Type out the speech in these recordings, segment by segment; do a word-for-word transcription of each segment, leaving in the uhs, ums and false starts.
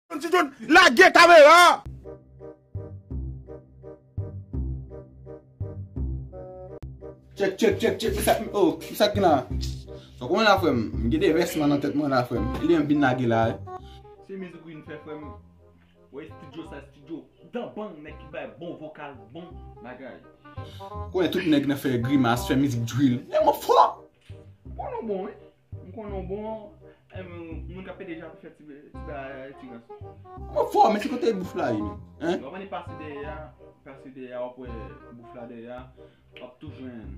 Ti John, lage kamera! Tchèk, tchèk, tchèk, tchèk, kisa, oh, kisa ki la? Sa w konnen la, frè m? M gen de vès mwen nan tèt mwen la, frè m. E li menm vin lage la, wi. Se mizik wi n fè, frè m. Wè estidyo sa, estidyo. Dan bang, nèg ki bay bon vokal, bon bagay. Konnen tout nèg nan fè grimas, fè mizik drill. Nèg mwen fò! Bon, nou bon, wi. M konnen w bon, em, moun k ap pede deja pou fè ti, ti bagay, ti rans. Mwen fò, men se kote bouf la ye, men. Hein? W ap annik pase dèyè a, pase dèyè a, w ap wè bouf la dèyè a, w ap tou jwenn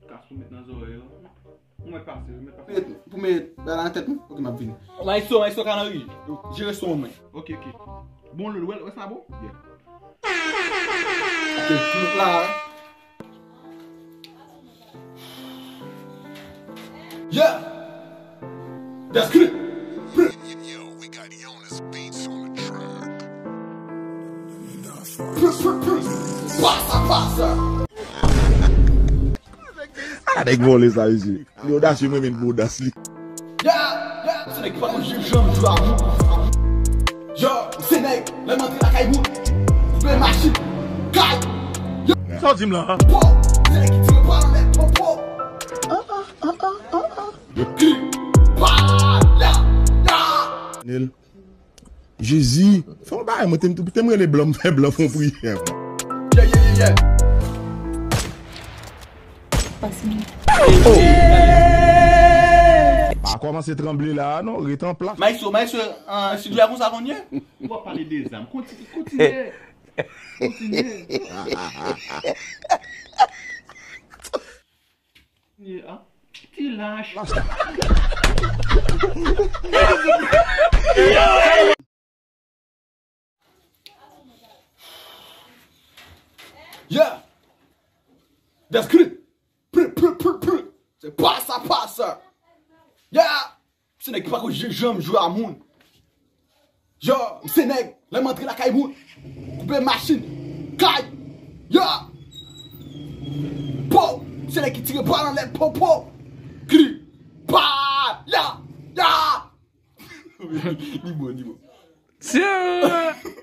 kas pou met nan zòrèy ou. Ou mèt pase, ou mèt pase. Pou met, pou met bagay la nan tèt mwen? Ok, m ap vini. Maestro, maestro Canary, jere son mwen. Ok, ok. Bon, lè, wè, wè sa bon? Yeah. Ok, tout la. Yeah! That's good! Yo, we got Jonas Beats on the track. Pasa, pasa! Ah, nèg vòlè sa, mesye. Li odasye, mwen menm pou odas li. Ya, ya, se nèg ki pa konn jwe janm jwe a moun. Yo, se nèg, lè m antre lakay moun, koupe machin, kay. Yo. Sa w di m la? Po, se nèg ki tire bal anlè, po, po. Yo, klip, pa, ya, ya. Nèl. Jezi, fè yon bagay, mwen te m, te m rele blan, m fè blan fè yon priyè. Yeah, yeah, yeah, yeah. Pase m. Oh! Pa kòmanse tranble la, non, ret an plas. Maestro, maestro, an estidyo a konsa konn ye? Ou ap pale de zam. Konti-, kontinye. Kontinye. Ye, a? Ti lach. Yeah. That's good. Pr, pr, pr, pr. Se pasa, pasa. Yeah. Se nèg ki pa konn j-, janm jwe a moun. Yo, m se nèg, lè m antre lakay moun, koupe machin, kay, yo, po, se nèg ki tire bal anlè, po, po, kli, pa, ya, ya. Li bon, li bon. Tya!